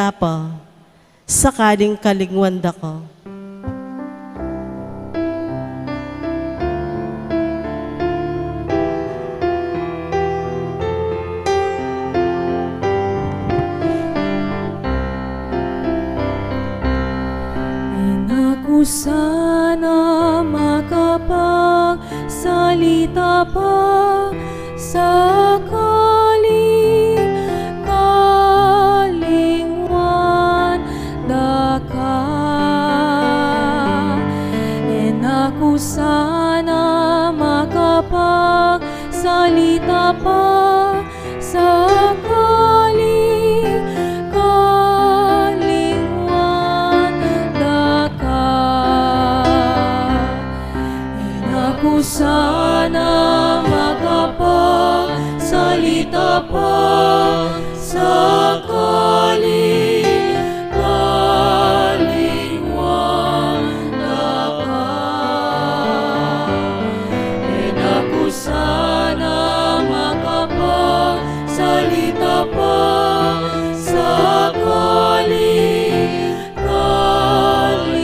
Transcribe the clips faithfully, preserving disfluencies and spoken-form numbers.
makapagkanta pa, sakaling kalingwan da ka. E na ku sana makapagsalita pa, sakaling kalingwan da ka. E na ku sana makapagsalita pa, sakaling kalingwan da ka. E na ku sana makapagsalita pa, sakaling kalingwan da ka. E na ku sana makapagsalita pa, sakaling kalingwan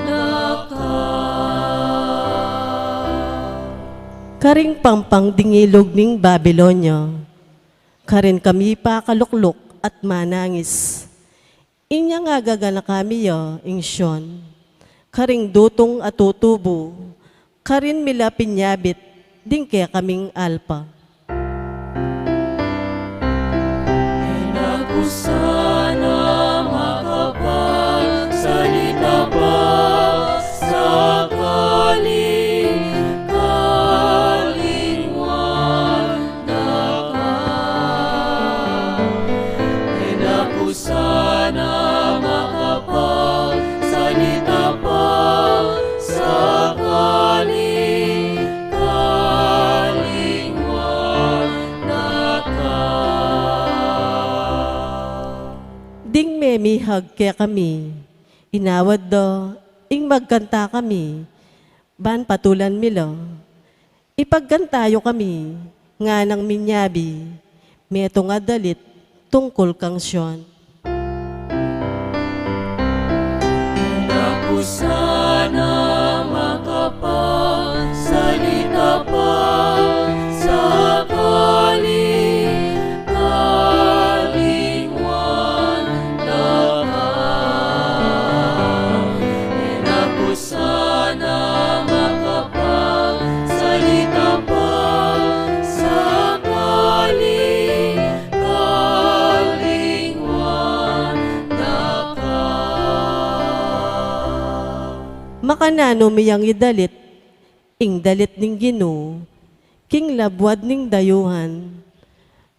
da ka. Karing pampang ding ilug ning Babilonia, karin kami pakalukluk at manangis. Inya ngagaganaka mi ya ing Sion, karing dutung a tutubu, karin mi la pinyabit ding kekaming alpa. E na ku sana makapagsalita pa, sakaling kalingwan da ka. E na ku sana makapagsalita pa, sakaling kalingwan da ka. Ding memihag kekami, inawad da ing magkanta kami, ban patulan mi la. Ipagkanta yu kami, nganang minyabi, metung a dalit tungkul kang Sion. E na ku sana makapagsalita pa, sakaling kalingwan da ka. E na ku sana makapagsalita pa, sakaling kalingwan da ka. Makananu mi yang idalit ing dalit ning Ginu king labuad ning dayuhan?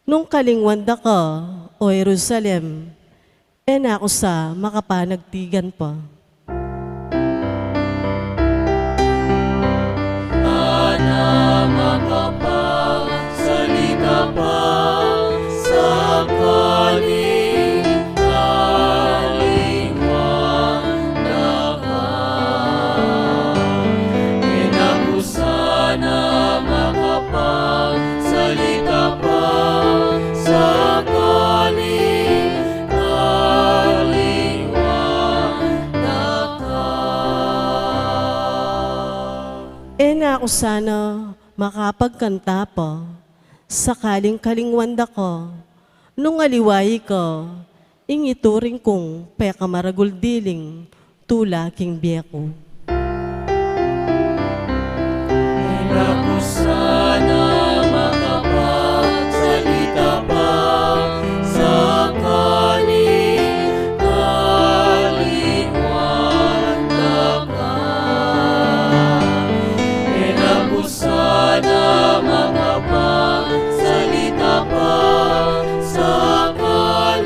Nung kalingwan da ka, O Jerusalem, e na ku sa makapanagtigan pa. Sana makapagsalita pa, sakaling kalingwan da ka. E na ku sana makapagsalita pa, sakaling kalingwan da ka. E na ku sana makapagkanta pa, sakaling kalingwan da ka. Nung aliwa ika, ing ituring kung pekamaragul diling tula king bie ku. E na ku sana makapagsalita pa, sakaling kalingwan da ka. E na ku sana makapagsalita pa, sakaling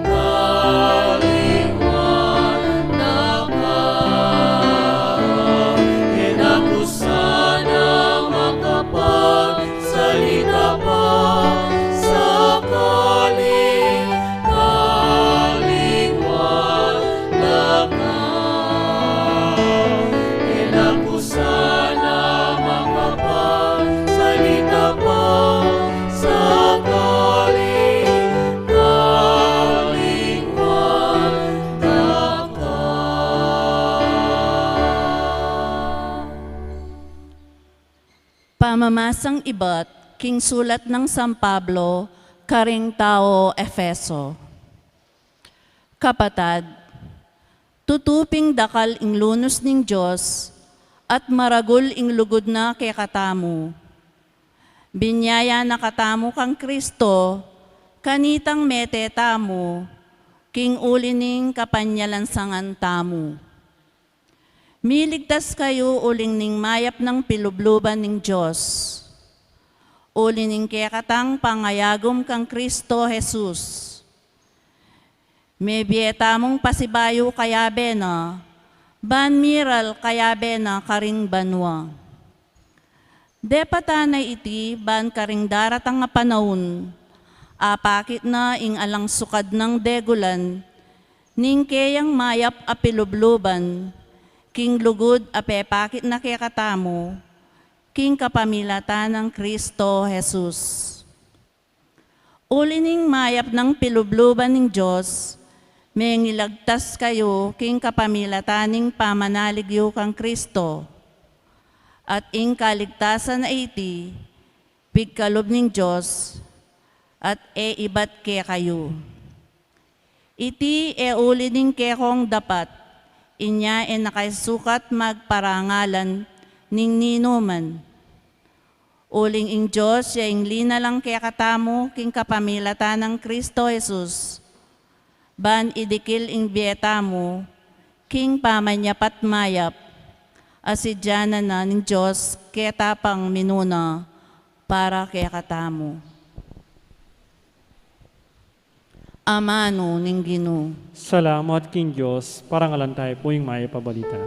kalingwan da ka. E na ku sana Pamamasang ibat king sulat nang San Pablo karing tao Efeso. Kapatad, tutu ping dakal ing lunus ning Dios at maragul ing lugud na kekatamu. Binie ya na katamu kang Kristo, kanitang mete tamu, king uli ning kapanyalansangan tamu. Miligtas kayu uling ning mayap nang pilubluban ning Dios, uli ning kekatang pangayagum kang Kristo Jesus. Mebie tamung pasibayu kayabe na, ban miral kayabe na karing banua. Depatan na iti ban karing daratang a panaun, apakit na ing alang sukad nang degulan ning keyang mayap a pilubluban, king lugud a pepakit na kekatamu, king kapamilatan nang Kristo Jesus. Uli ning mayap nang pilubluban ning Dios, mengilagtas kayu king kapamilatan ning pamanalig yu kang Kristo. At ing kaligtasan a iti, pigkalub ning Dios, at e ibat kekayu. Iti e uli ning kekong dapat, inya e na kay sukat magparangalan ning ninuman. Uling ing Dios ya ing linalang kekatamu king kapamilatan nang Kristo Jesus, ban idikil ing bie tamu king pamanyapat mayap, a sidyanan na ning Dios ketang minuna para kekatamu. Amanu ning Ginu. Salamat king Dios. Parangalan tamu pu ing mayap a balita.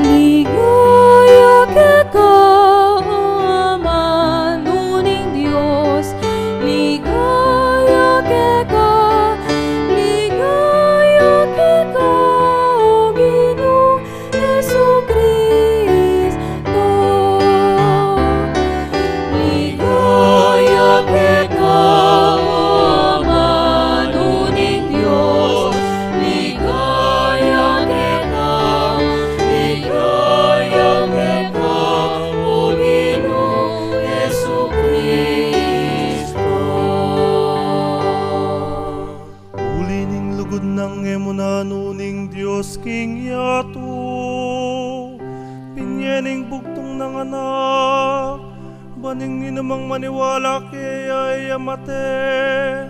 Ligaya keka, amanu ning Dios. Ligaya keka, ligaya keka, o Ginu Jesucristo. Ligaya keka, o amanu ning Dios. Ligaya keka, ligaya keka, o Ginu Jesucristo. Uli ning lugud nang e mu nanu ning Dios king yatu, binie ning bugtung nang anak, ban ing ninumang maniwala keya e ya mate,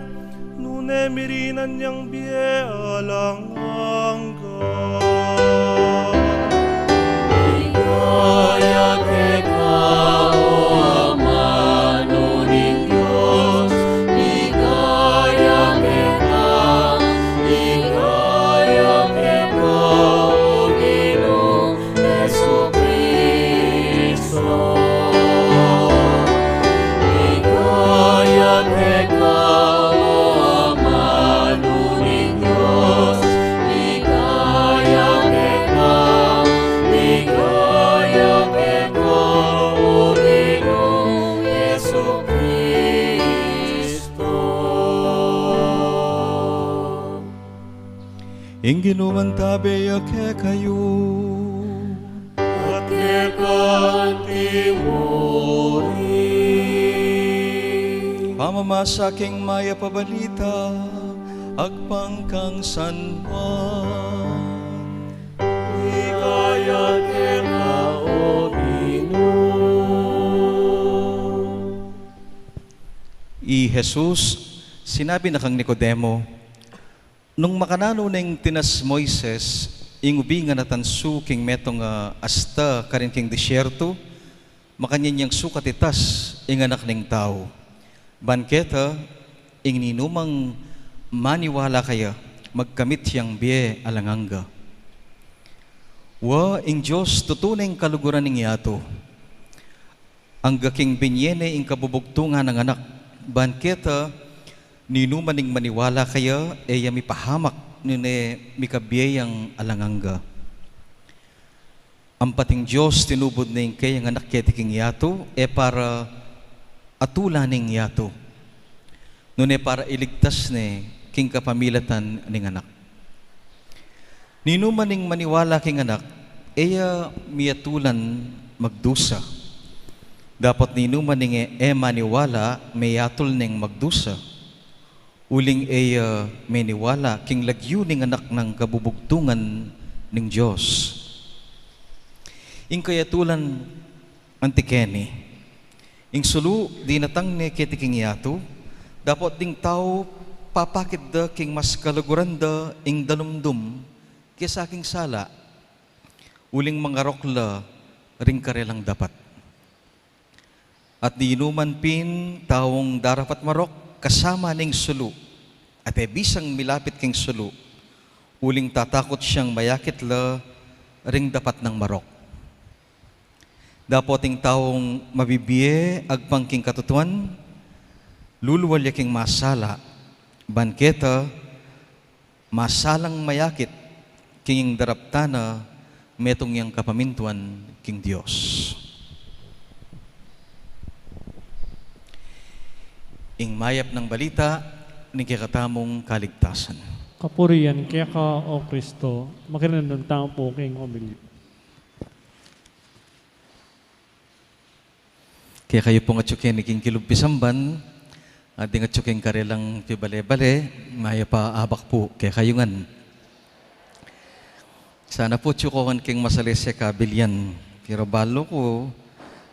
nune mirinan yang bie alang angga. Ligaya keka, o amanu ning Dios. Ligaya keka, ligaya keka, o Ginu Jesucristo. Ligaya keka, o amanu ning Dios. Ligaya keka, ligaya keka, o Ginu Jesucristo. Ing Ginu mantabe ya kekayu. At keka mu rin. Pamamasa king mayap a balita agpang kang San Juan. Ligaya keka, o Ginu. I Jesus sinabi na kang Nicodemo, Nung makananu neng tinas Moises ing ubing a natansu king metung a asta karin king disyertu, makanyan yang sukat itas ing Anak ning Tau. Ban keta, ing ninumang maniwala kaya, magkamit yang bie alang angga. Wa, ing Dios tutu neng kaluguran ning yatu. Angga king binie ne ing kabubugtungan nang Anak, ban keta, ninumang maniwala kaya, e ya mipahamak, nune mikabie yang alang angga. Ampat ing Dios tinubud ne ing keyang Anak keti king yatu, e para atulan ing yatu, nune para iligtas ne king kapamilatan ning Anak. Ninuman ing maniwala king Anak, e ya miyatulan magdusa. Dapot ninuman ing e, e maniwala, meyatul neng magdusa. Uling e ya meniwala king lagyu ning Anak nang kabubugtungan ning Dios. Ing kayatulan anti keni. Ing sulu dinatang ne keti king yatu, dapot ding tau papakit da king mas kaluguran da ing dalumdum kesa king sala, uling mangarok la ring karelang dapat. At ninuman pin taung darapat marok kasama ning sulu, at e bisang milapit king sulu, uling tatakut yang mayakit la ring dapat nang marok. Dapot ing taung mabibie agpang king katutuan, lulual ya king masala, ban keta masalang mayakit king daraptan na metung yang kapamintuan king Dios. Ing mayap nang balita ning kekatamung kaligtasan. Kapurian keka, O Kristo. Makiramdam tamu pu king homilya. Kekayu pung atyu keni king kilub pisamban, at ding atyu king karelang pibale-bale, mayap a abak pu kekayu ngan. Sana pu atyu ko ngan king masalese kabilian. Pero balu ku,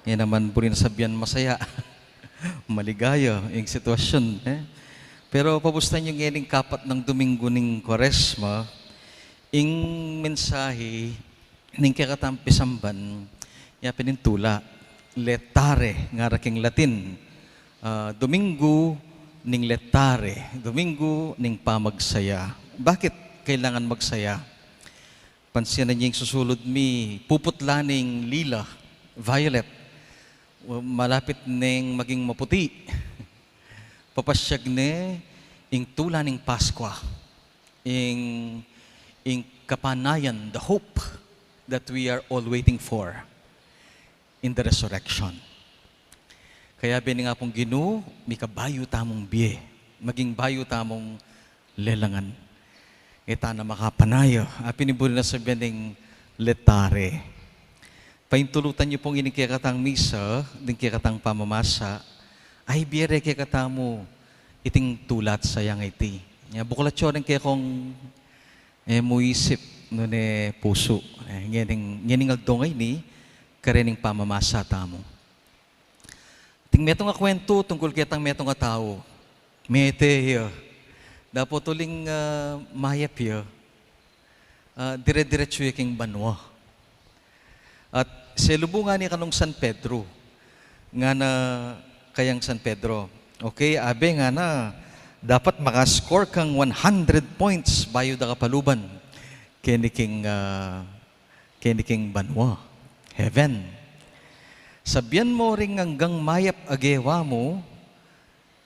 e naman buri nang sabian masaya. Maligaya ing sitwasyun, e. Pero pabustan yu ngening kapat nang Domingo ning Kuaresma, ing mensahe ning kekatang pisamban, ya pin ing tula, Laetare, ngara king Latin, ah, Domingo ning Laetare, Domingo ning pamagsaya. Bakit kailangan magsaya? Pansinan yu ing susulud mi, puputla ning lila, violet, malapit neng maging maputi. Papasyag ne ing tula ning Paskwa. Ing, ing kapanayan, the hope that we are all waiting for in the resurrection. Kaya bini nga pung Ginu, mika bayu tamung bie, maging bayu tamung lelangan. E tana makapanaya, a pin ing buri nang sabian ning Laetare. Paintulutan yu pung ining kekatang misa, ding kekatang pamamasa, a ibie re kekatamu iting tula at sayang iti. Ya, buklat yu ring kekong, e, mu isip, nune pusu. E, ngening, ngening aldo ngeni, karening pamamasa tamu. Ating metung a kuwentu tungkul ketang metung a tau. Mete ya. Dapot uling, ah, mayap ya. Ah, dire-diretsu ya king banua. At selubung ngana kanung San Pedro. Ngana kayang San Pedro, "Okay, abe," ngana, "dapat maka-score kang one hundred points bayu da ka paluban keni king, ah, keni king banua, heaven. Sabian mu ring anggang mayap a gewa mu,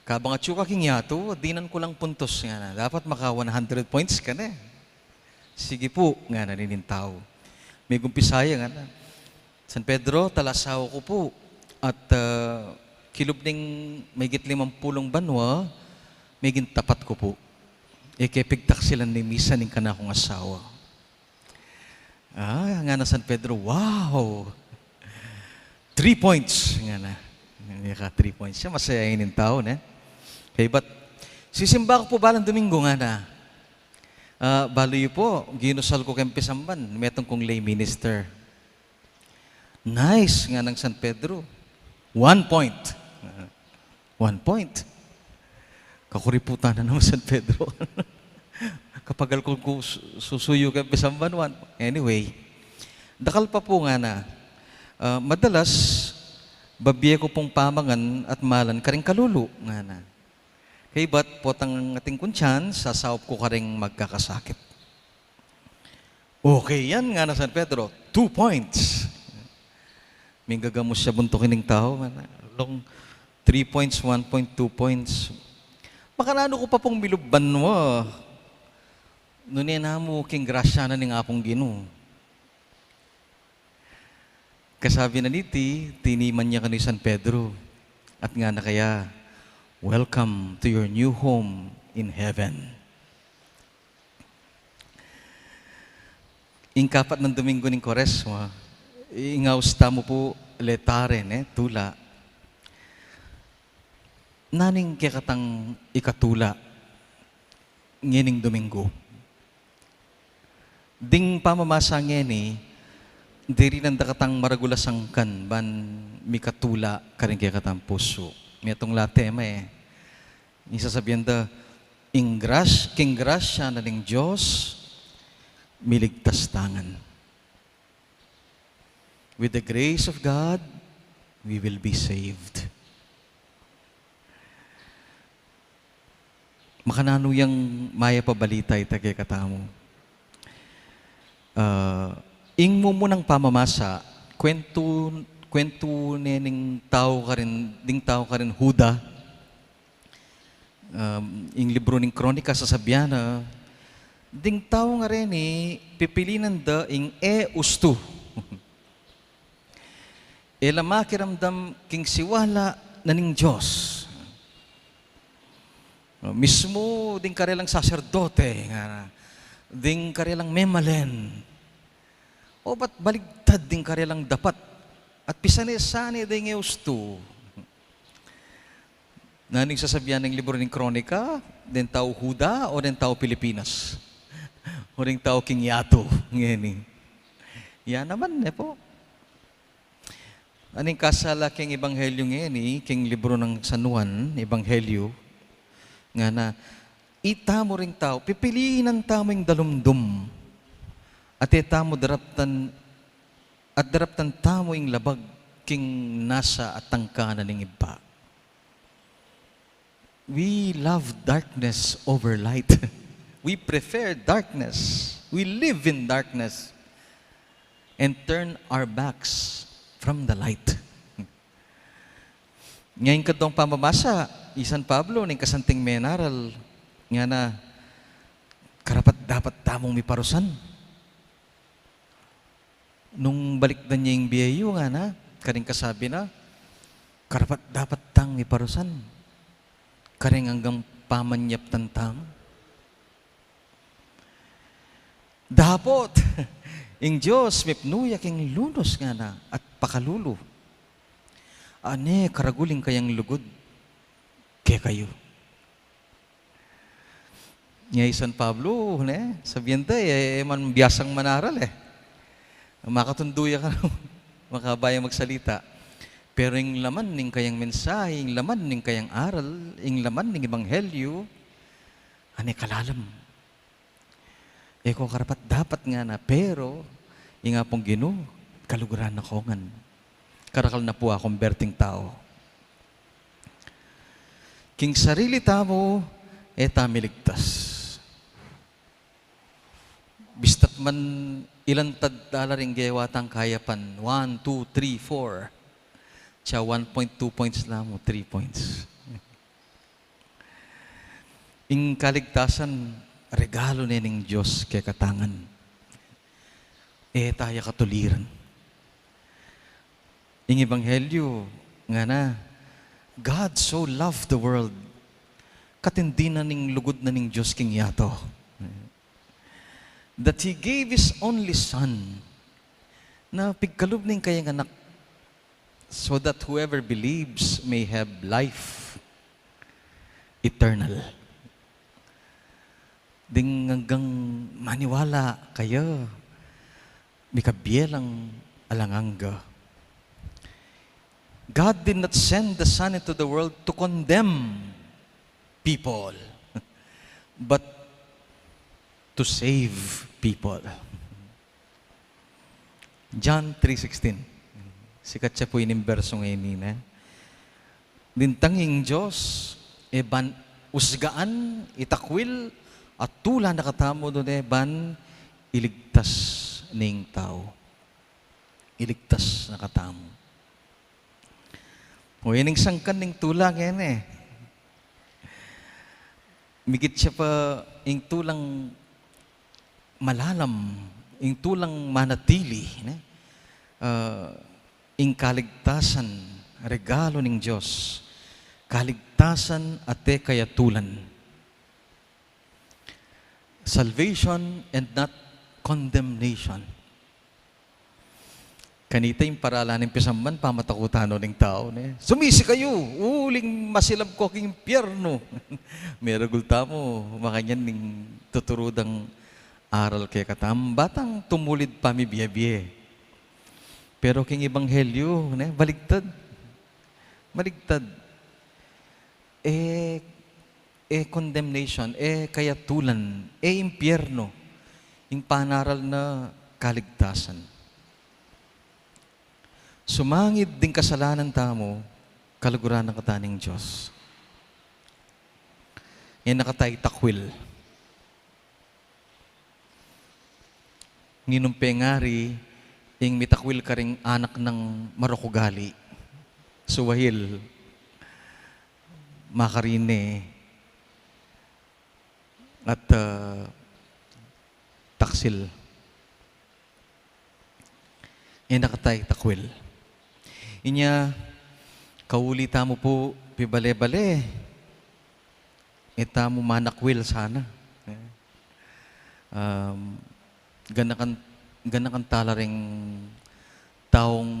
kabang atyu ka king yatu, dinan ku lang puntos," ngana. "Dapat maka one hundred points ka ne." "Sige pu," ngana nining tau. Migumpisa ya, ngana, "San Pedro, talasawa ku pu, at, ah, kilub ning mahigit limampulung banua, meging tapat ku pu. E ke pigtaksilan ning misa ning kanakung asawa." "Ah," ngana San Pedro, "wow! Three points," ngana. Mika three points ya, masaya ining tau, ne? Kaybat, "Sisimba ku pu balang Domingo," ngana. "Ah, balu yu pu, ginusal ku keng pisamban, metung kung lay minister." "Nice," ngana nang San Pedro. "One point." One point. Kakuriputan na naman San Pedro. Kapagal ku, ku su-, susuyu keng pisamban, one. Anyway, "Dakal pa pu," ngana. "Ah, madalas, babie ku pung pamangan at malan karing kalulu," ngana. "Kaybat, potang atin kung chance, sasaup ku karing magkakasakit." "Okay yan," ngana San Pedro. "Two points." Minggagamus ya buntuk ining tau, ngana. Long three points, one point, two points. "Makananu ku pa pung milub banua, nune namu king grasya na ning Apung Ginu." Kasabi na niti, tiniman ya kanu i San Pedro at ngana kaya, "Welcome to your new home in heaven." Ing kapat nang Domingo ning Kuaresma, ing aus tamu pu Laetare, ne, tula. Nanu ing kekatang ikatula ngening Domingo? Ding pamamasa ngeni, dirinan da katang maragul a sangkan ban mikatula karing kekatang pusu. Metung la tema, e. Ing sasabian da, ing gras-, king grasya na ning Dios, miligtas ta ngan. With the grace of God, we will be saved. Makananu yang mayap a balita ita kekatamu? Ah, ing mumunang pamamasa, kuwentu, kuwentu ne ning tau karin, ding tau karin Juda. Um, ing libru ning Kronika sasabian na, ding tau ngareni, pipilinan da ing e ustu. E la makiramdam king siwala na ning Dios. Mismu ding karelang saserdote, ngana, ding karelang memalen. Obat baligtad ding karelang dapat. At pisane-sane ding e ustu. Nanu ing sasabian ning libru ning Kronika? Ding tau Juda o ding tau Pilipinas? O ding tau king yatu? Ngeni. Ya naman, ne pu. Anu ing kasala king Ebanghelyo ngeni, king libru nang San Juan, Ebanghelyo, ngana, itamu ring tau, pipilinan tamu ing dalumdum, at e tamu daraptan, at daraptan tamu ing labag king nasa a tangka na ning Ibpa. We love darkness over light. We prefer darkness. We live in darkness and turn our backs from the light. Ngeni king kaduang pamamasa, i San Pablo, ning kasanting menaral, ngana, karapat-dapat tamung miparusan. Nung balikdan ya ing bie yu, ngana, karing kasabi na, karapat-dapat tang miparusan karing anggang pamanyaptan tamu. Dapot ing Dios mipnu ya king lunus, ngana, at pakalulu, a ne karagul ing kayang lugud kekayu. Ngeni i San Pablo, ne, sabian da, e, e man biasang manaral, e. Makatundu ya kanu, makaba yang magsalita. Pero ing laman ning kayang mensahe, ing laman ning kayang aral, ing laman ning ebanghelyo, a ne kalalam. E ko karapat-dapat, ngana, pero ing Apung Ginu, kaluguran na ko ngan. Karakal na pu a kumberting tau. King sarili tamu, e ta miligtas. Bista't man ilantad tala ring gewa tang kayapan, one, two, three, four. Tsa one point two points la mu, three points. Ing kaligtasan, regalo ne ning Dios kekatamu ngan. E ta ya katuliran. Ing ebanghelyo, ngana, God so loved the world, katindi na ning lugud na ning Dios king yatu, that He gave His only Son, na pigkalub ning kayang anak, so that whoever believes may have life eternal. Ding anggang maniwala kaya, mikabie lang alang angga. God did not send the Son into the world to condemn people, but to save people. John three sixteen. Sikat ya pu ining bersong ini, ne. Dintang ing Dios, e ban usgaan, itakwil, at tula na katamu, nune ban iligtas ning tau. Iligtas na katamu. O, ining sangkan ning tula ngeni, e. Migit ya pa ing tulang malalam, ing tulang manatili, ne? Ah, ing kaligtasan, regalo ning Dios, kaligtasan a e kayatulan. Salvation and not condemnation. Kanita ing paralan ning pisamban, pamatakutan no ning tau, ne? Sumisi kayu, uling masilab ko king impyernu. Meragul tamu, makanyan ning tuturu dang aral kekatamu, batang tumulid pamibie-bie. Pero king ebanghelyu, ne, baligtad. Baligtad. E, e condemnation, e kayatulan, e impyernu, ing panaral na kaligtasan. Sumangid ding kasalanan tamu, kaluguran na kata ning Dios. Yan na kata itakwil. Ninung pengari ing mitakwil karing anak nang marok ugali? Suwahil, makarine, at, ah, taksil. Yan na kata itakwil. Inya, kauli tamu pu, pibale-bale, e tamu manakwil sana. Um, ganakan, ganakan tala ring taung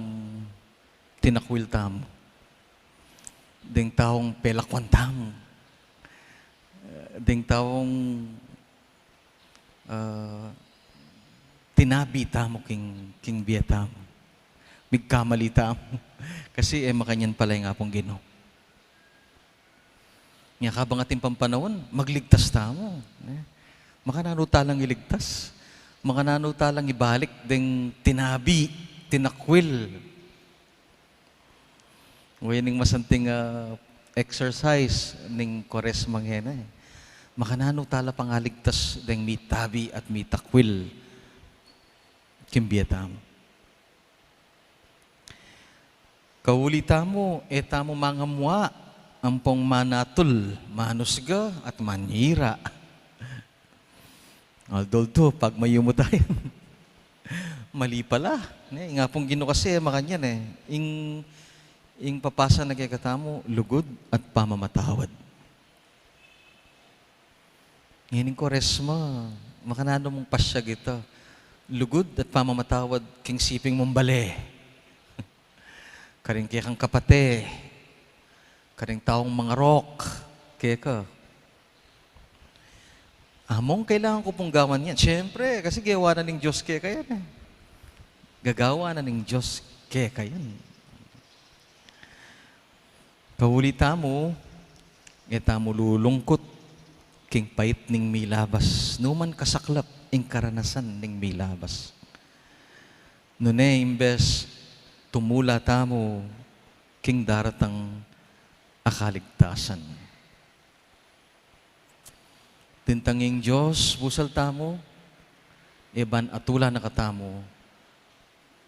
tinakwil tamu, ding taung pelakwan tamu, ding taung, ah, tinabi tamu king, king bie tamu. Migkamali tamu. Kasi e makanyan pala ing Apung Ginu. Nya kabang atin pang panaun, magligtas tamu, ne? Makananu talang iligtas? Makananu talang ibalik ding tinabi, tinakwil? Wa ning masanting, ah, exercise ning Kuaresma ngeni, e. Makananu tala pangaligtas ding mitabi at mitakwil king bie tamu? Kauli tamu, e tamu mangamua ampong manatul, manusga, at manyira. Although, pag mayumu tayan, mali pala, ne? Ing Apung Ginu kasi, makanyan, e. Ing, ing papasa na kekatamu, lugud at pamamatawad. Ngening Kuaresma, makananu mung pasyag ita, lugud at pamamatawad king siping mung bale, karing kekang kapate, karing taung mangarok keka. Among kailangan ku pung gawan yan. Siyempre, kasi gewa na ning Dios keka yan, e. Gagawa na ning Dios keka yan. Kauli tamu, e tamu lulungkut king pait ning milabas, numan kasaklap ing karanasan ning milabas. Nune, imbes tumula tamu king daratang a kaligtasan. Dintang ing Dios, busal tamu, e ban atulan na katamu,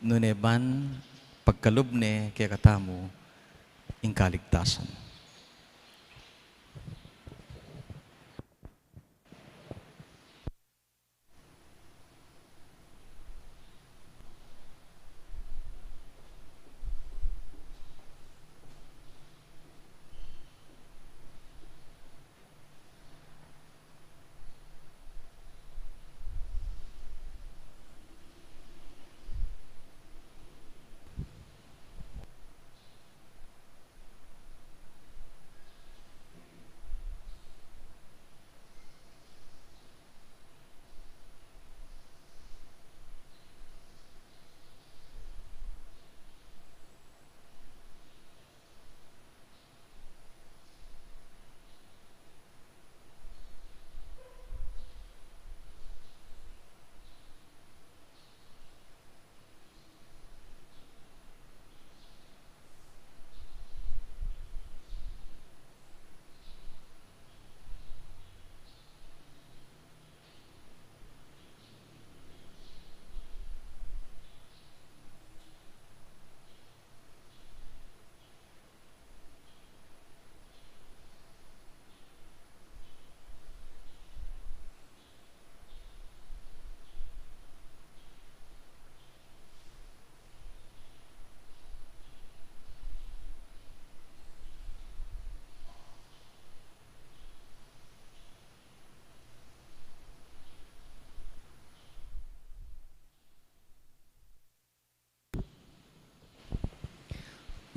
nune ban pagkalub ne kekatamu ing kaligtasan.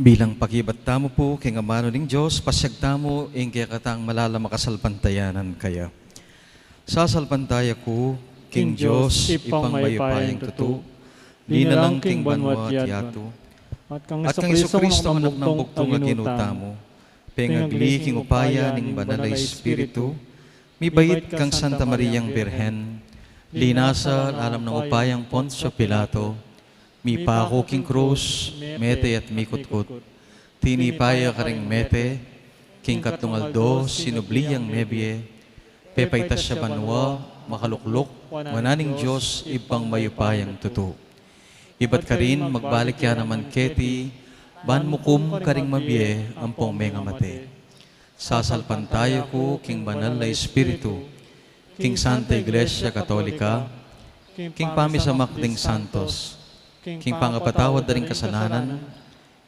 Bilang pakibat tamu pu king amanu ning Dios, pasyag tamu ing kekatang malalam a kasalpantayanan kaya. Sasalpantaya ku king Dios, Ibpang mayupayang tutu, linalang king banua at yatu, at kang Jesucristo, anak nang bugtung a Ginu tamu, pengagli king upaya ning Banal a Espiritu, mibait kang Santa Mariang Birhen, linasa lalam ning upayang Poncio Pilato, mipaku king krus, mete at mikutkut. Tinipa ya karing mete, king katlung aldo sinubli yang mebie, pepaitas ya banua, makalukluk wanan ning Dios Ibpang mayupayang tutu. Ibat karin magbalik ya naman keti, ban mukum karing mabie ampong mengamate. Sasalpantaya ku king Banal a Espiritu, king Santa Iglesia Katolika, king pamisamak ding santos, king pangapatawad da ring kasalanan,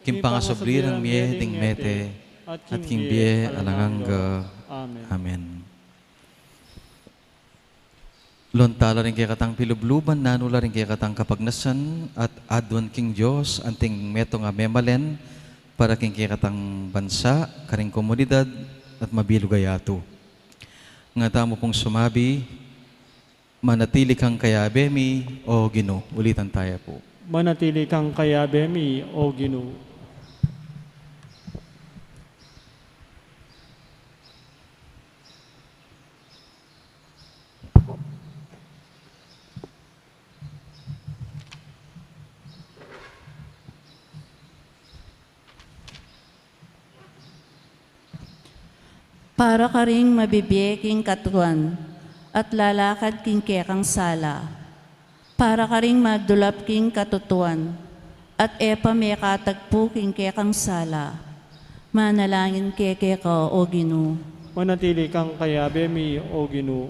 king pangasubli rang mie ding mete, at king bie alang angga. Amen. Lonta la ring kekatang pilubluban, nanu la ring kekatang kapagnasan, at aduan king Dios anting metung a memalen para king kekatang bansa, karing komunidad, at mabilug a yatu. Nga tamu pung sumabi, "Manatili kang kayabe mi, O Ginu." Ulitan taya pu. "Manatili kang kayabe mi, O Ginu." Para karing mabibie king katuan at lalakad king kekang sala. Para karing magdulap king katutuan at e pa mekatagpu king kekang sala. Manalangin keke ka, O Ginu. Manatili kang kayabe mi, O Ginu.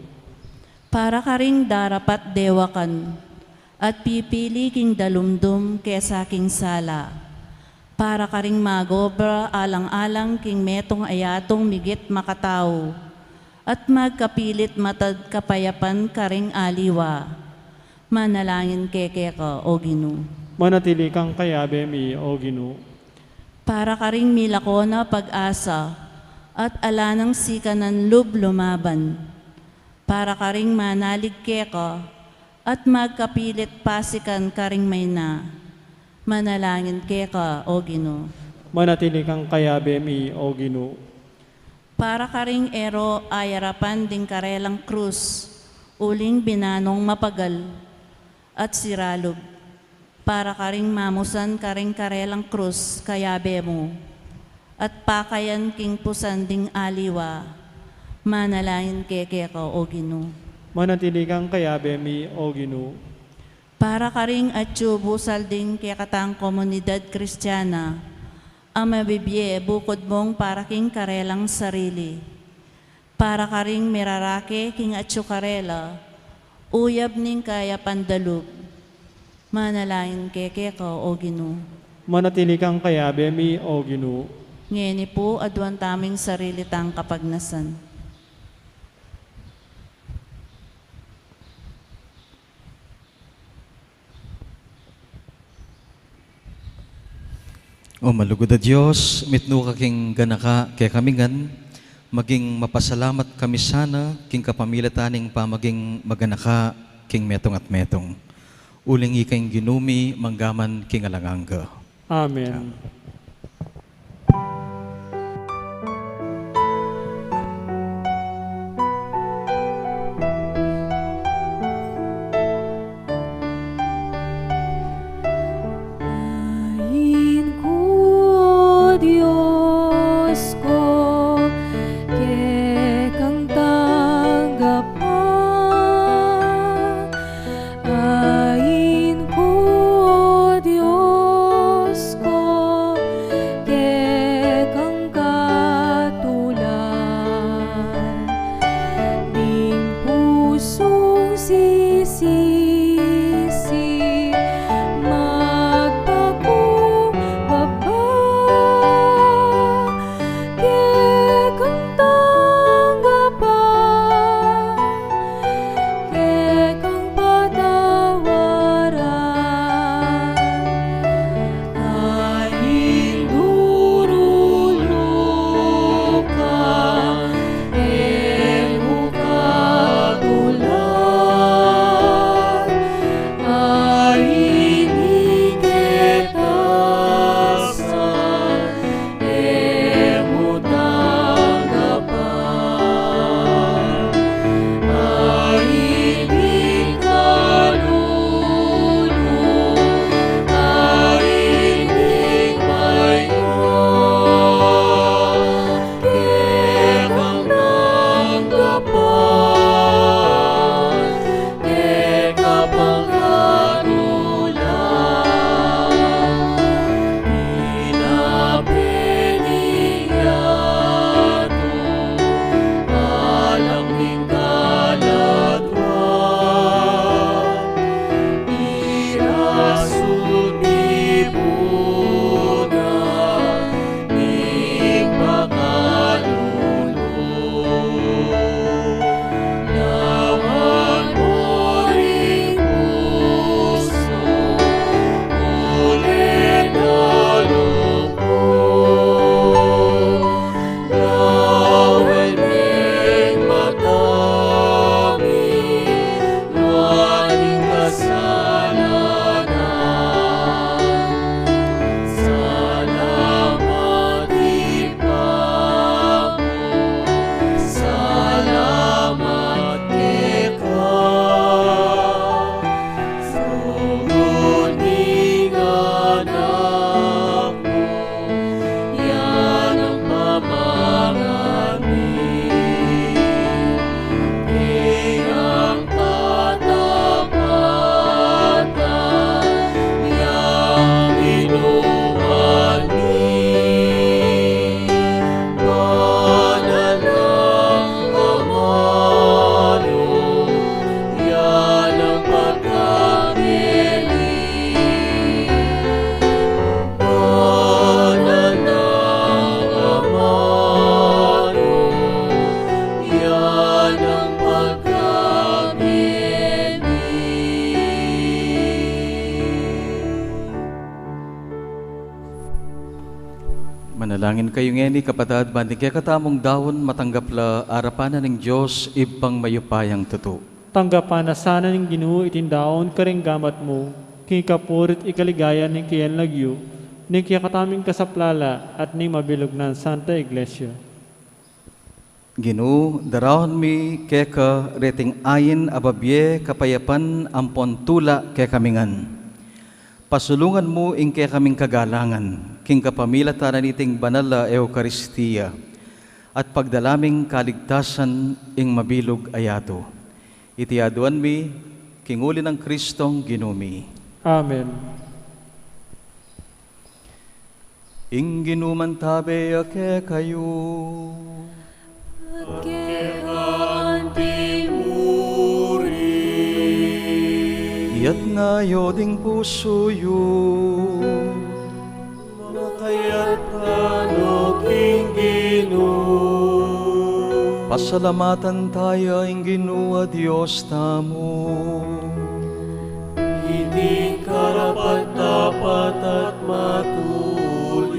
Para karing darapat dewakan at pipili king dalumdum kesa king sala. Para karing magobra alang-alang king metung a yatung migit makatau at magkapilit matad kapayapan karing aliwa. Manalangin keke ka, O Ginu. Manatili kang kayabe mi, O Ginu. Para karing milako na pag-asa at ala nang sikanan lub lumaban. Para karing manalig keka at magkapilit pasikan karing mayna. Manalangin keka, O Ginu. Manatili kang kayabe mi, O Ginu. Para karing e ro ayarapan ding karelang krus, uling binanung mapagal at siralub. Para karing mamusan karing karelang krus kayabe mu at pakayan king pusan ding aliwa. Manalangin keke ka, O Ginu. Manatili kang kayabe mi, O Ginu. Para karing atyu busal ding kekatang komunidad Kristiana a mabibie bukud mung para king karelang sarili. Para karing mirarake king atyu karela, uyab ning kayapan da lub. Manalangin keke ka, O Ginu. Manatili kang kayabe mi, O Ginu. Ngeni pu, aduan tamu ing sarili tang kapagnasan. O malugud a Dios, mitmu ka king ganaka kekami ngan, maging mapasalamat kami sana king kapamilatan ning pamaging maganaka king metung at metung. Uling ika ing Ginu mi manggaman king alang angga. Amen. Ain ku, Dios ku, kekang tanggapan. Ain ku, Dios ku, Manalangin kayu ngeni, kapatad, ban ding kekatamung daun matanggap la arapan na ning Dios Ibpang mayupayang tutu. Tanggapan na sana ning Ginu iting daun karing gamat mu, king kapurian at kaligaya ning kayang lagyu, ning kekatamung kasaplalan at ning mabilug nang Santa Iglesia. Ginu, daraun mi keka reting ain a babie, kapayapan ampon tula kekami ngan. Pasulungan mu ing kekaming kagalangan, king kapamilatan na niting banal a Eukaristia, at pagdala ming kaligtasan ing mabilug a yatu. Iti aduan mi, king uli nang Kristong Ginu mi. Amen. Ing Ginu mantabe ya kekayu. At keka anti murin. Iyatna yu ding pusu yu. Makayatna la king Ginu. Pasalamatan taya ing Ginu a Dios tamu. Iti karapat-dapat at matulid.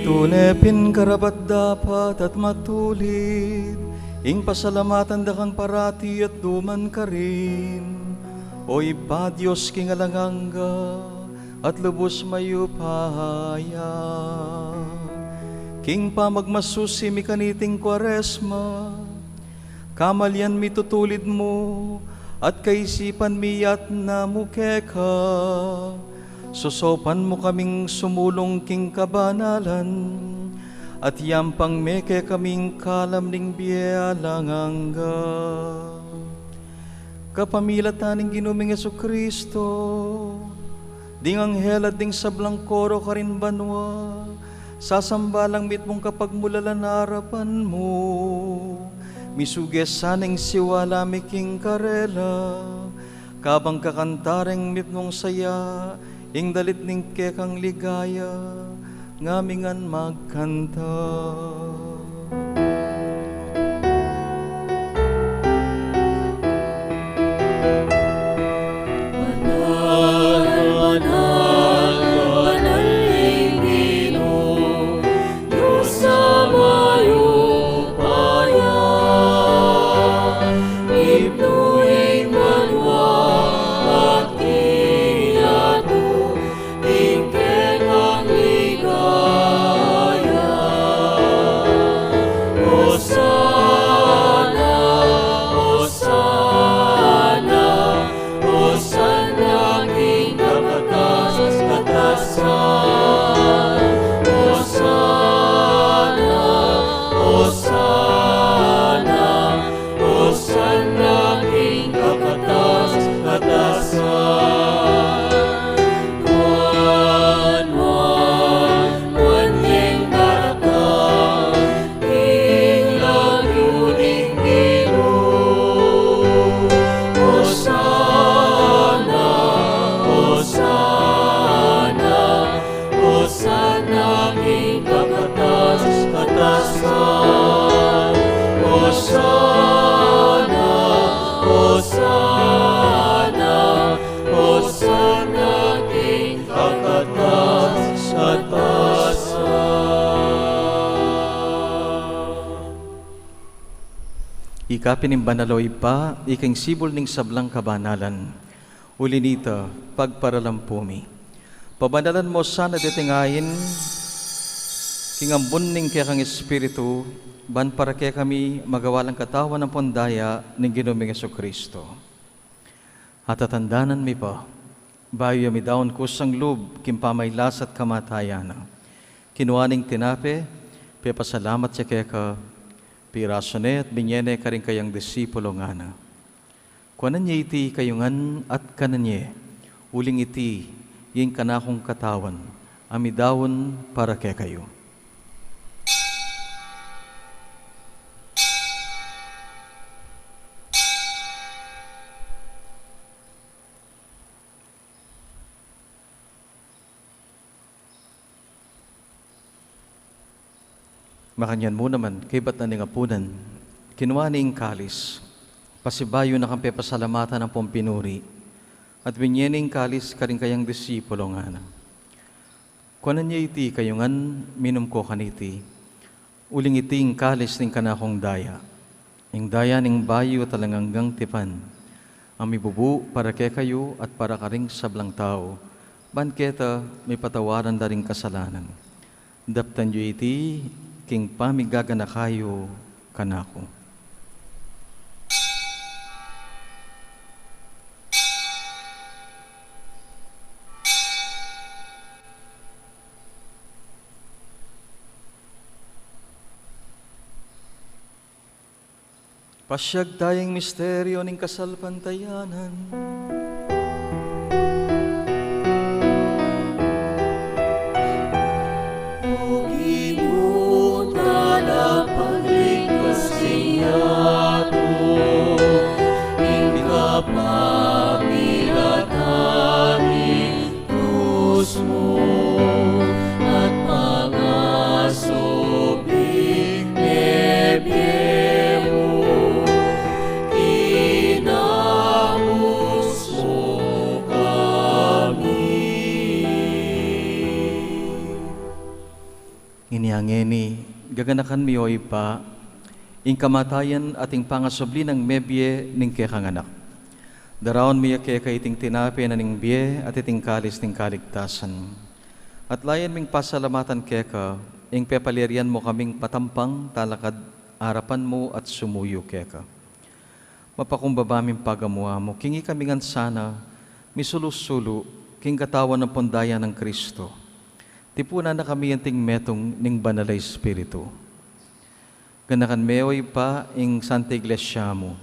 Tune pin karapat-dapat at matulid ing pasalamatan da kang parati at duman karin, O Ibpa, Dios king alang angga at lubus mayupaya. King pamagmasusi mi kaniting Kuaresma, kamalian mi tutulid mu, at kaisipan mi yatna mu keka, sosopan mu kaming sumulung king kabanalan, at yampang mekekami ing kalam ning bie alang angga. Kapamilatan ning Ginu ming Jesucristo, ding anghel at ding sablang koro karin banua, sasamba lang mitmung kapagmulalan arapan mu. Misuge sana ing siwala mi king karela, kabang kakanta reng mitmung saya, ing dalit ning kekang ligaya, ngamingan magkanta. Banal, banal, banal ing Ginu, Dios a mayupaya, mitmu ing banua at king yatu, ing kekang ligaya. Osana, Osana, Osana king kakatas-katasan. Osana, Osana, Osana king kakatas-katasan. Nuan, nuan, nuan ing daratang king lagyu ning Ginu. Osana, Osana, Osana king kakatas-katasan. Osana, Osana, Osana king kakatas-katasan. Ika pin ing banal, O Ibpa, ika ing sibul ning sablang kabanalan. Uli nita, pagparalampu mi. Pabanalan mo sana deting ain king ambun ning kekang Espiritu, ban para kekami magawa lang katawan ampon daya ning Ginu ming Jesucristo. At tatandanan mi pa, bayu ya midaun kusang lub king pamailas at kamatayan na, kinua ne ing tinape, pepasalamat ya keka, pirasu ne at binye ne karing kayang disipulo, ngana: Kuanan ye iti kayu ngan at kanan ye, uling iti ing kanakung katawan a midaun para kekayu. Makanyan mu naman, kaybat na ning apunan, kinua ne ing kalis, pasibayu na kang pepasalamatan ampon pinuri, at binye ne ing kalis karing kayang disipulo, ngana: Kuanan ye iti kayu ngan, minum ko kaniti, uling iti ing kalis ning kanakung daya, ing daya ning bayu at alang anggang tipan, a mibubu para kekayu at para karing sablang tau, ban keta mipatawaran da ring kasalanan. Daptan yu iti king pamigaganaka yu kanaku. Pasiag taya ing misteryu ning kasalpantayanan. O Ginu, talapagligtas king yatu, ing kapamilatan ning krus mu at pangasubling mebie mu, kinabus mu kami. Ngening ngeni, gaganakan mi, o Ibpa, ing kamatayan at ing pangasubli nang mebie ning kekang Anak. Daraun mi ya keka iting tinape na ning bie at iting kalis ning kaligtasan. At layan ming pasalamatan keka ing pepalyarian mu kaming patampang talakad arapan mu at sumuyu keka. Mapakumbaba ming pagamu-amu king ikami ngan sana misulu-sulu king katawan ampon daya nang Kristo. Tipunan na kami anting metung ning Banal a Espiritu. Ganakan me, o Ibpa, ing Santa Iglesia mu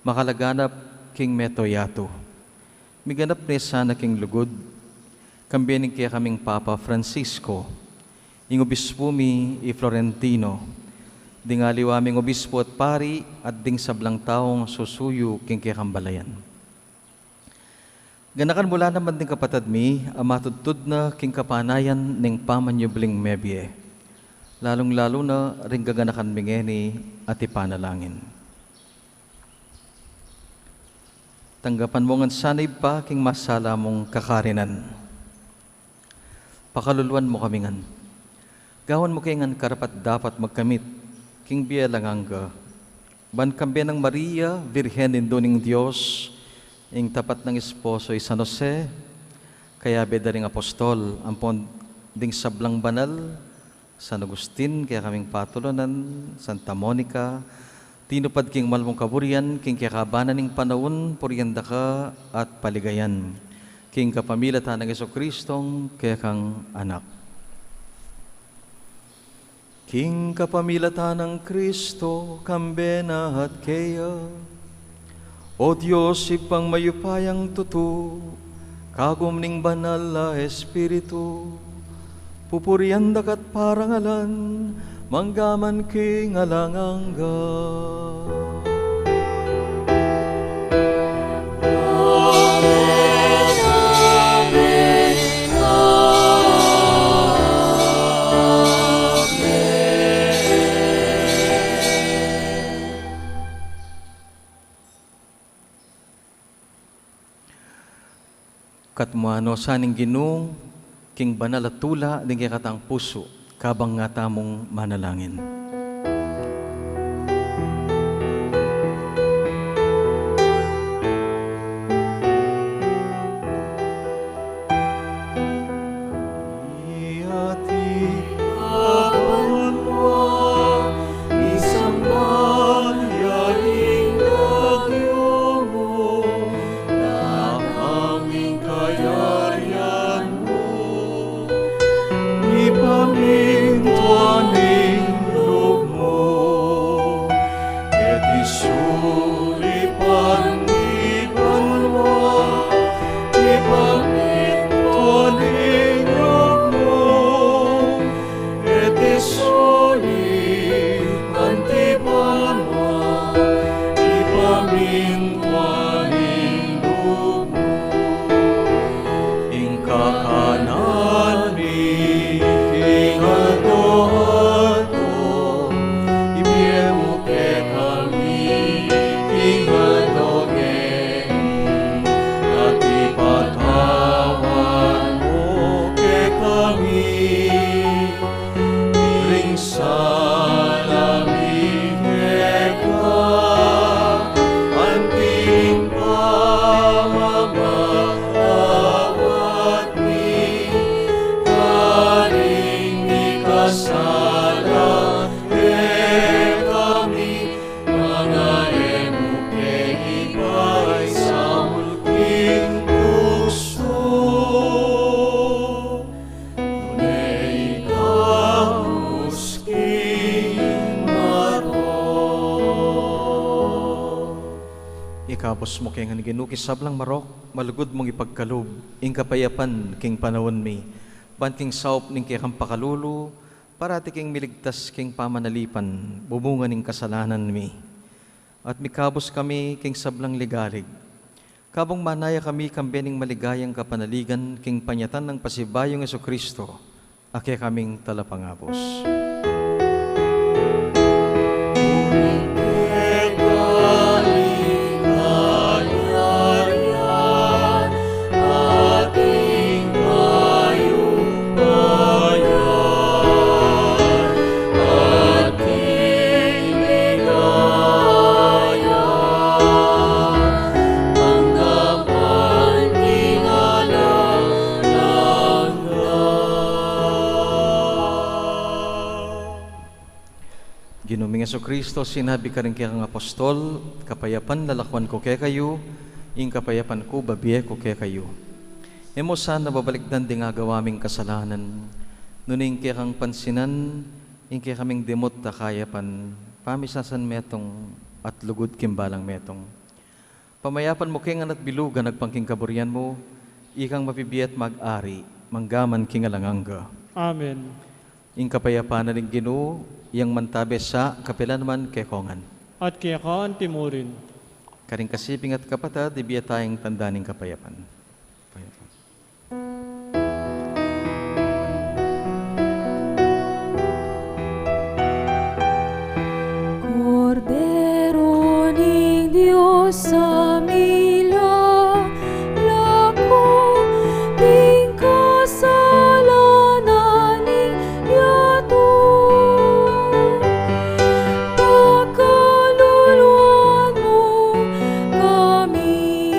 makalaganap king mabilug a yatu. Miganap ne sana king lugud, kambe ning kekaming Papa Francisco, ing obispu mi i Florentino, ding aliwa ming obispu at pari, at ding sablang taung susuyu king kekang balayan. Ganakan mu la naman ding kapatad mi a matudtud na king kapanayan ning pamanyubling mebie, lalung-lalu na ring gaganakan mi ngeni at ipanalangin. Tanggapan mu ngan sana, Ibpa, king masala mung kakarinan. Pakaluluan mu kami ngan. Gawan mu ke ngan karapat-dapat magkamit king bie alang angga, ban kambe nang Maria, Virgen Indu ning Dios, ing tapat nang esposo i San Jose, kayabe da ring apostol ampon ding sablang banal, San Agustin, kekaming patulunan, Santa Monica, tinupad king mal mung kaburian king kekaban na ning panaun, purian da ka at paligayan king kapamilatan nang Jesucristong kekang Anak. King kapamilatan nang Kristo, kambe na at keya, O Dios, Ibpang mayupayang tutu, kagum ning Banal a Espiritu, pupurian da ka at parangalan, mangga man king alang angga. Amen, amen, amen. Katmuan no sa ning Ginu king banal a tula ding kekatang pusu, kabang nga tamung manalangin. Ati, Apo, misamban ya ing lagyu mu, datang ing kayarian mu, mipamintuan ing Sala mi keka, anting pamamatawad mi, karing mikasala kekami, nune e mu ke ibie king tuksu, nune ikabus mu king marok. Ikabus mu ke ngan, Ginu, king sablang marok, malugud mung ipagkalub ing kapayapan king panaun mi, ban king saup ning kekang pakalulu, parati kaming miligtas king pamanalipan, bumunga ning kasalanan mi. At mikabus kami king sablang ligalig. Kabang manaya kami kambe ning maligayang kapanaligan king panyatang nang pasibayung Jesucristo, a kekaming talapangabus. Ginu ming Jesucristo, sinabi karing kekang apostol, "Kapayapan lalakwan ku kekayu, ing kapayapan ku babie ku kekayu." E mu sana babalikdan ding agawa ming kasalanan, nune ing kekang pansinan, ing kekaming dimut a kayapan, pamisasan metung at lugud king balang metung. Pamayapan mu ke ngan at bilugan agpang king kaburian mu, ikang mabibie at mag-ari, mangga man king alang angga. Amen. Ing kapayapan na ning Ginu, yang mantabe sa kapilan man kekongan. At keka antimurin. Karing kasiping at kapatad, ibie taya ing tanda ning kapayapan. Kapayapan. Kordero ning Dios, a milalako king kasalanan ning yatu. Pakaluluan mu kami.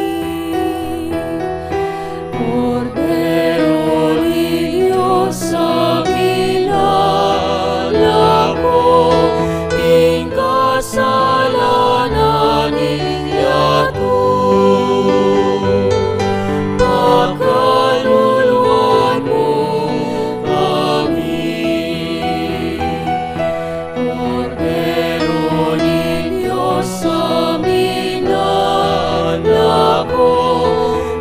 Kordero ning Dios, a milalako king kasalanan ning yatu. Pakaluluan mu kami. Kordero ning Dios, a milalako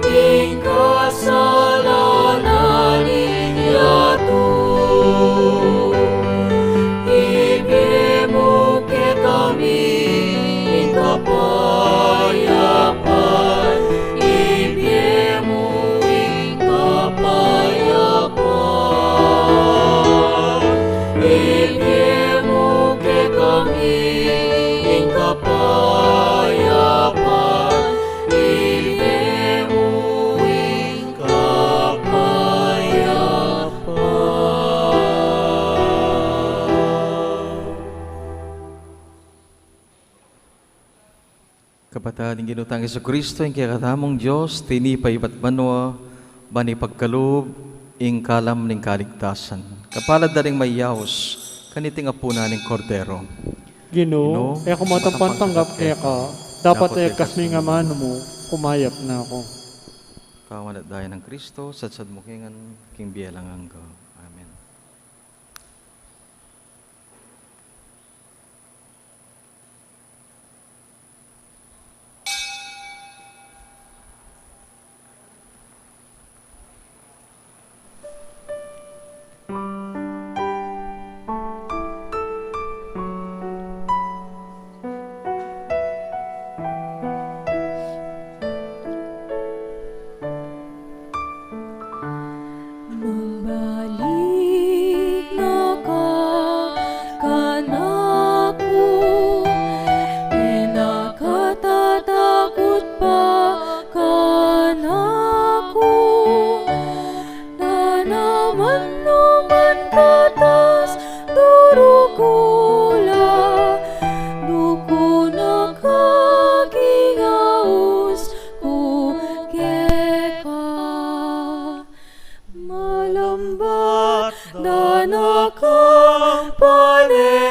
king kasalanan ning yatu. Ibie mu kekami ing kapayapan. Ibie mu ing kapayapan. Ibie mu kekami ing kapayapan. Ibie mu ing kapayapan. Kapatad, ing Ginu tang Jesucristo, ing kekatamung Dios, tinipa ibat banua, ban ipagkalub ing kalam ning kaligtasan. Kapalad da ring mayaus kaniting apunan ning Kordero. Ginu, Ginu, e ku matampang tanggap keka, dapat e ka king amanu mu, kumayap na ku. Katawan at daya nang Kristo, sadsad mu ke ngan king bie alang angga. Amen.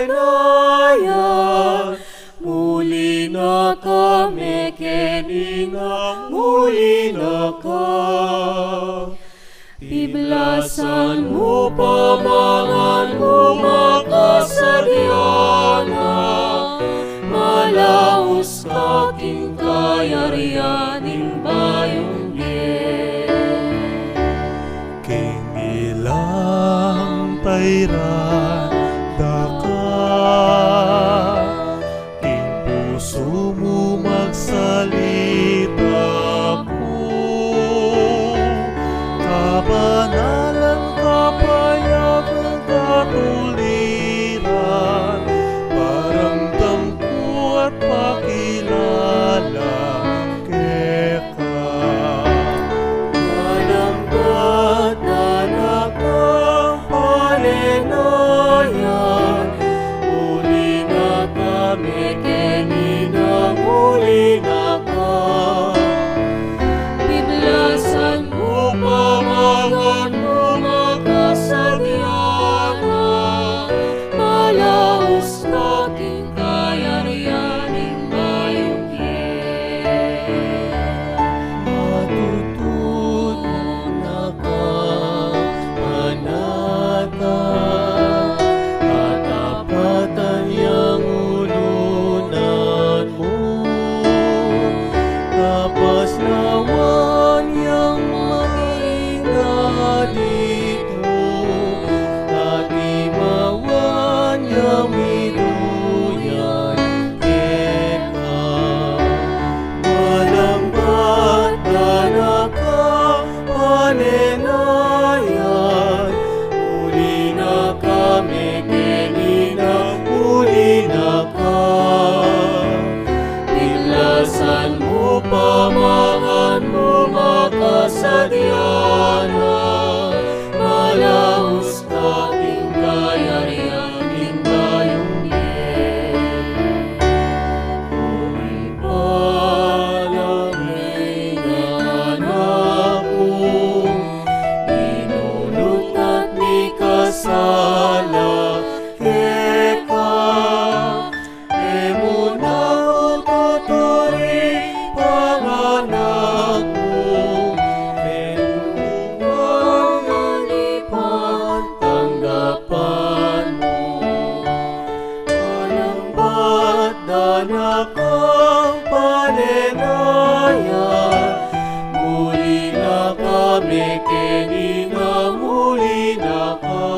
Nayan, muli na kami keninang muli na ka. Piblasan mu pa mangan mu makasadya na, malaus ka king kayarian ning bayung bie. King bilang tairan da ka, king pusu mu magsalita ku, kabanalan, kapayapan, katuliran, paramdam ku at pakilala keka. Manambat na kang paninayan, muli na kami keninang muli na ka. Piblasan mu pa mangan mu makasadya na, malaus ka king kayarian ning bayung bie. Matutunan na ka, manatag, katapatan yang ulunan mu, kapaslawan yang maging dalit mu, katimawan yang miduyan keka. Manambat na kang paninayan, muli na kami keninang muli na ka. Piblasan mu pa mangan mu makasadya na, malaus ka king kayarian ning bayung bie. Uli pa la ring anak mu, minunut at mikasala keka, e mu na ku tuturing pang anak mu, e mu ngan ipan tanggapan mu. Manambat na kang paninayan, muli na kami keninang muli na ka.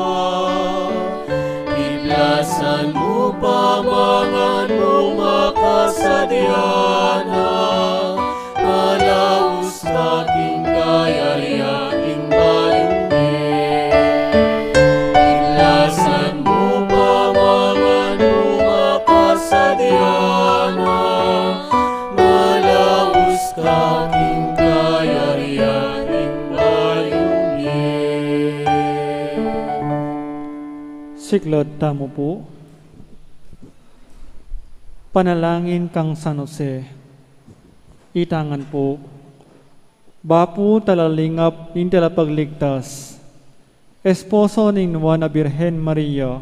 Piblasan mu pa mangan mu makasadya na, malaus ka king kayarian ning bayung bie. Piblasan mu pa mangan mu makasadya na, malaus ka king kayarian ning bayung bie. Siklaud tamu pu. Panalangin kang San Jose. Ita ngan pu. Bapu, talalingap ning Talapagligtas, esposo ning Nuan a Birhen Maria,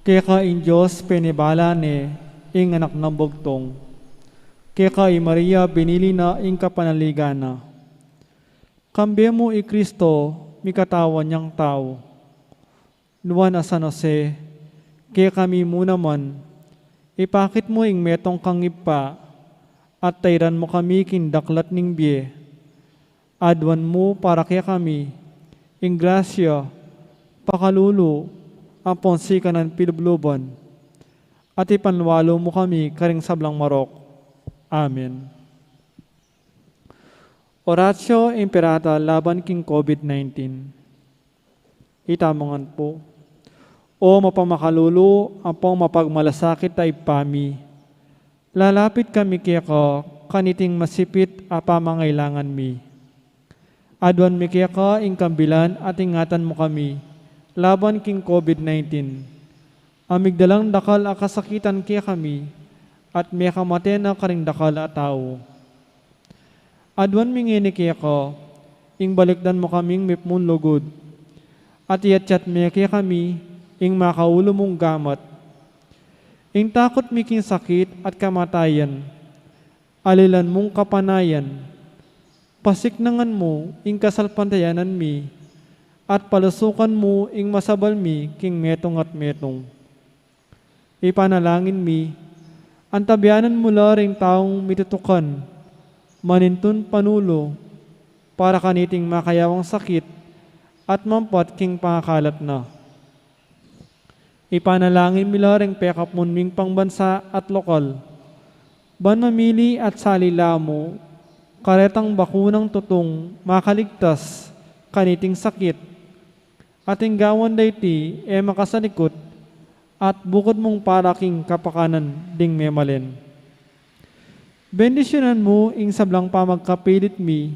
keka ing Dios penibala ne ing Anak nang Bugtung, keka i Maria binili na ing kapanaligan na. Kambe mu i Kristo, mikatawan yang tau. Nuan a San Jose, kekami mu naman, ipakit mu ing metung kang Ibpa, at tairan mu kami king daklat ning bie. Aduan mu para kekami ing grasya, pakalulu, ampong sikanan pilubluban, at ipanwalu mu kami karing sablang marok. Amen. Oratio Imperata laban king COVID nineteen. Ita mu ngan pu. O mapamakalulu ampong mapagmalasakit a Ibpa mi, lalapit kami keka kaniting masipit a pamangailangan mi. Aduan mi keka ing kambilan at ingatan mu kami laban king COVID nineteen, a migdalang dakal a kasakitan kekami at mekamate na karing dakal a tau. Aduan mi ngeni keka ing balikdan mu kaming mipnung lugud, at iyatyat me kekami ing makaulu mung gamat, Ing takut mi king sakit at kamatayan, alilan mung kapanayan, pasiknangan mu ing kasalpantayanan mi, at palusukan mu ing masabal mi king metung at metung. Ipanalangin mi, antabayanan mu la ring taung mitutukan, manintun panulu, para kaniting makayawang sakit, at mampat king pangakalat na. Ipanalangin mi la ring pekapun ming pambansa at lokal, ban mamili at sali la mu karetang bakunang tutung makaligtas kaniting sakit, at ing gawan da iti e makasalikut, at bukud mung para king kapakanan ding memalen. Bendisyunan mu ing sablang pamagkapilit mi,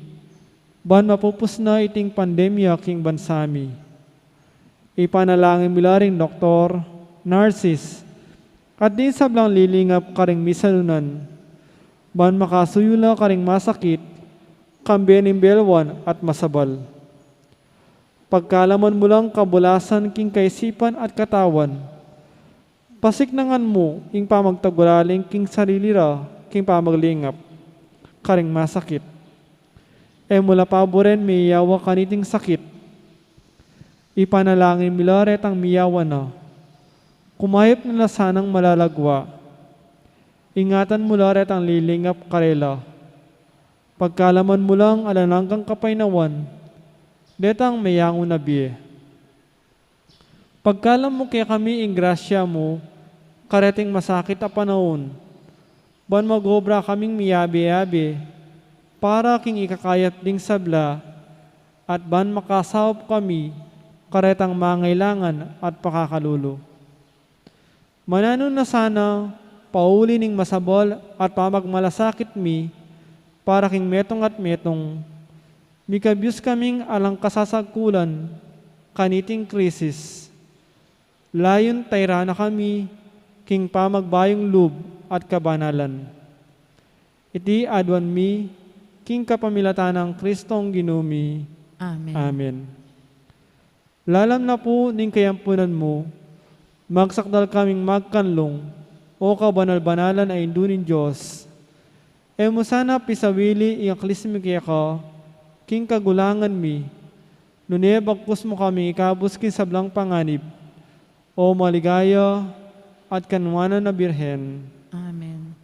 ban mapupus na iting pandemya king bansa mi. Ipanalangin mi la ring doktor, nurses, at ding sablang lilingap karing misalunan, ban makasuyu la karing masakit, kambe ning belwan at masabal. Pagkalaman mu lang kabulasan king kaisipan at katawan, pasiknangan mu ing pamagtagulaling king sarili ra king pamaglingap karing masakit. E mu la paburen miyawa kaniting sakit. Ipanalangin mi la retang miyawa na, kumayap na la sanang malalagwa. Ingatan mu la retang lilingap karela. Pagkalaman mu lang alang anggang kapaynawan detang meyangu na bie. Pagkalam mu kekami ing grasya mu kareting masakit a panaun, ban mag-obra kaming miyabe-yabe para king ikakayap ding sabla, at ban makasaup kami karetang mangailangan at pakakalulu. Mananu na sana, pauli ning masabal at pamagmalasakit mi para king metung at metung, mikabyus kaming alang kasasagkulan kaniting krisis. Layun tayra na kami king pamagbayung lub at kabanalan. Iti aduan mi king kapamilatan nang Kristong Ginu mi. Amen. Amen. Lalam na pu ning kayampunan mu, magsakdal kaming magkanlung, o kabanal-banalan a Indu ning Dios. E mu sana pisawili ing aklis mi keka king kagulangan mi, nune bagkus mu kaming ikabus king sablang panganib, o maligaya at kanuanan a Birhen. Amen.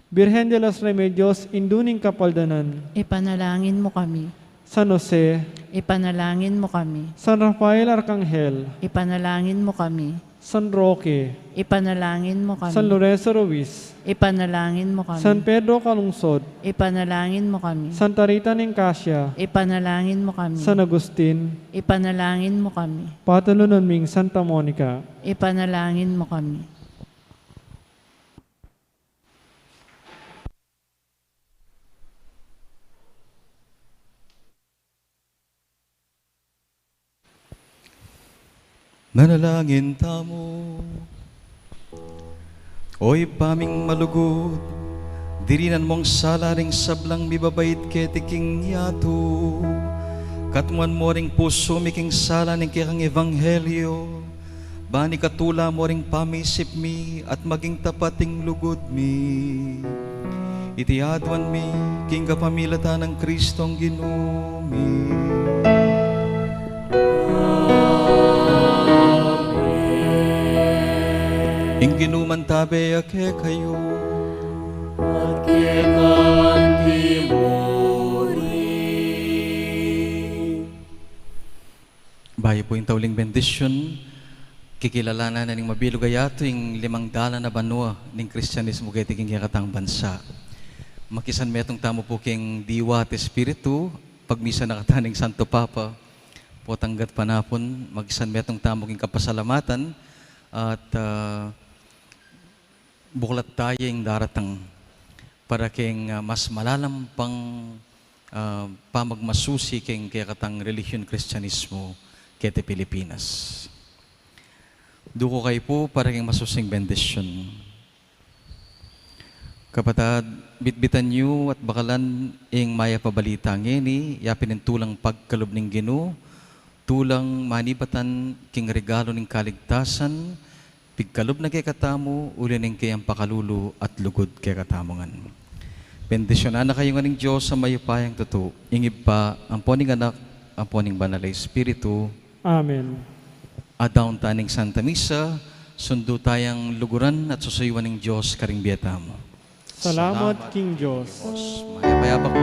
Birhen de los Remedios, Indu ning Kapaldanan. Ipanalangin mu kami. San Jose. Ipanalangin mu kami. San Rafael Arkanghel. Ipanalangin mu kami. San Roque. Ipanalangin mu kami. San Lorenzo Ruiz. Ipanalangin mu kami. San Pedro Calungsod. Ipanalangin mu kami. Santa Rita ning Casia. Ipanalangin mu kami. San Agustin. Ipanalangin mu kami. Patulunan ming Santa Monica. Ipanalangin mu kami. Manalangin tamu. O Ibpa ming malugud, dirinan mong sala ring sablang mibabait keti king yatu. Katmuan mo ring pusu mi king sala ning kekang ebanghelyo. Ban ikatula mo ring pamisip mi at maging tapat ing lugud mi. Iti aduan mi king kapamilatan nang Kristong Ginu mi. Ing Ginu mantabe ya kekayu. At keka anti mu rin. Bayu pu ing tauling bendisyun, kikilalanan na ning mabilug a yatu ing limang dalan a banua ning Kristianismu keti king kekatang bansa. Makisanmetung tamu pu king diwa at espiritu, pagmisa na katamu ning Santo Papa, potang gatpanapun, makisanmetung tamu king kapasalamatan, at, ah, buklat da ya ing daratang para king, ah, mas malalam pang, ah, pamagmasusi king kekatang relihiyon Kristianismu keti Pilipinas. Duku kayu pu para king masusing bendisyun. Kapatad, bitbitan yu at bakalan ing mayap a balita ngeni, ya pin ing tulang pagkalub ning Ginu, tulang manibatan king regalu ning kaligtasan, Pigkalub na kekatamu, uli ning keyang pakalulu at lugud kekatamu ngan. Bendisyunan na kayu ngan ning Dios a mayupayang tutu, ing Ibpa, ampo ning Anak, ampo ning Banal a Espiritu. Amen. Adaun ta ning Santa Misa, sundu tayang luguran at susuyuan ning Dios karing bie tamu. Salamat king Dios. Mayap a abak pu.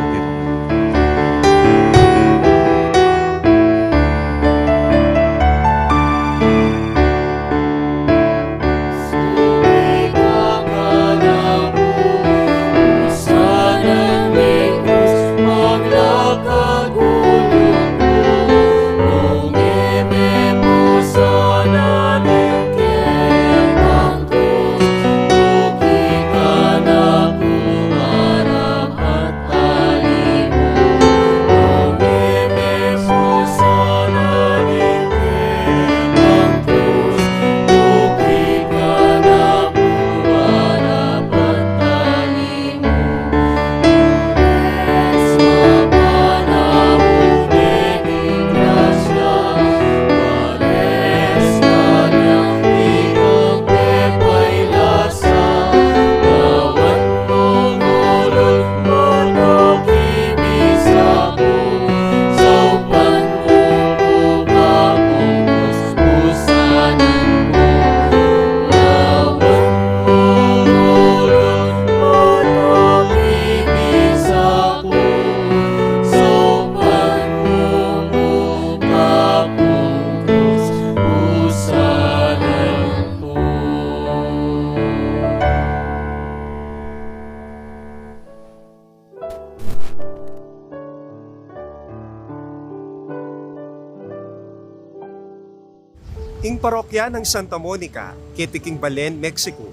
Ing parokya nang Santa Monica, keti king Belen, Mexico,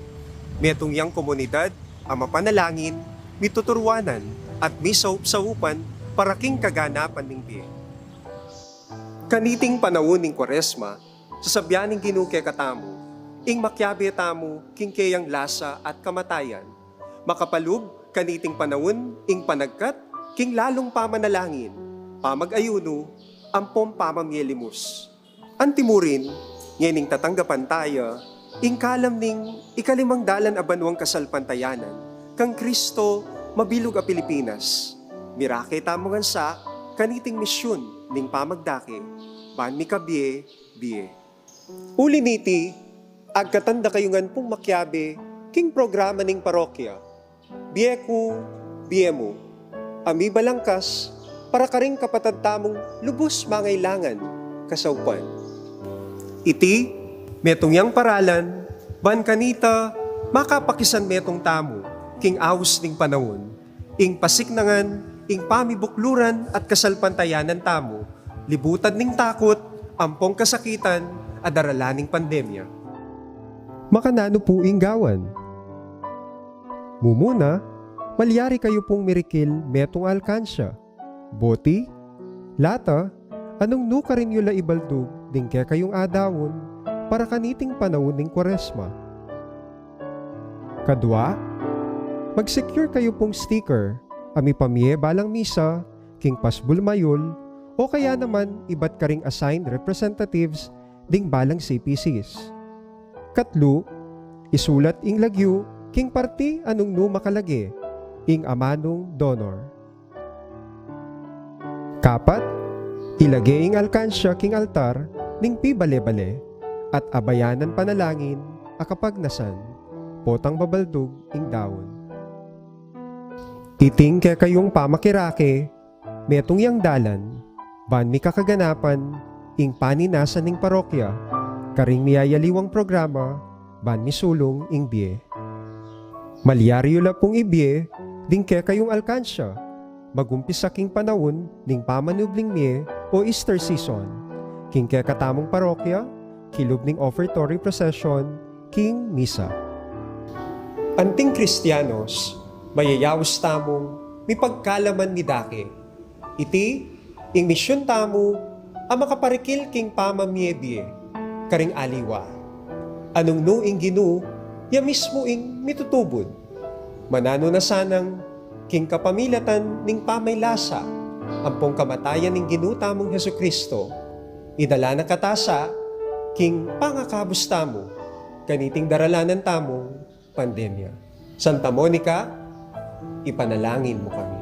metung yang komunidad a mapanalangin, mituturuanan, at misaupsaupan para king kaganapan ning bie. Kaniting panaun ning Kuaresma, sasabyan ning Ginu kekatamu ing makiabe tamu king keyang lasa at kamatayan, makapalub kaniting panaun ing panagkat king lalung pamanalangin, pamag-ayunu, ampong pamamie limus. Antimurin, ngening tatanggapan taya ing kalam ning ikalimang dalan a banuang kasalpantayanan kang Kristo mabilug a Pilipinas, mirake tamu ngan sa kaniting misyun ning pamagdake ban mikabie-bie. Uli niti, agkatan da kayu ngan pung makiabe king programa ning parokya, Bie Ku, Bie Mu, a mibalangkas para karing kapatad tamung lubus mangailangan kasaupan. Iti metung yang paralan ban kanita makapakisanmetung tamu king aus ning panaun, ing pasiknangan ing pamibukluran at kasalpantayanan tamu, libutan ning takut ampong kasakitan a daralan ning pandemya. Makananu pu ing gawan? Mumuna, malyari kayu pung mirikil metung a alkansya, boti, lata, a nung nu karin yu la ibaldug ding kekayung adaun para kaniting panaun ning Kuaresma. Kadua, mag-secure kayu pung sticker a mipamie balang misa king pasbul mayul, o kaya naman ibat karing assigned representatives ding balang C P Cs. Katlu, isulat ing lagyu king parti a nung nu makalage ing amanung donor. Kapat, ilage ing alkansya king altar ning pibale-bale at abayanan panalangin a kapagnasan potang babaldug ing daun. Iting kekayung pamakirake, metung yang dalan ban mikakaganapan ing paninasan ning parokya karing miyayaliwang programa ban misulung ing bie. Malyari yu la pung ibie ding kekayung alkansya, magumpisa king panaun ning pamanubling mie o Easter season, king kekatamung parokya, kilub ning offertory procession, king misa. Anting Kristianos, mayayaus tamung mipagkalaman midake. Iti ing misyun tamu a makaparikil king pamamie-bie karing aliwa. Nung nu ing Ginu ya mismu ing mitutubud, mananu na sanang king kapamilatan ning pamaylasa ampong kamatayan ning Ginu tamung Jesucristo, idala na kata sa king pangakabus tamu. kaniting daralanan tamung pandemya. Santa Monica, ipanalangin mu kami.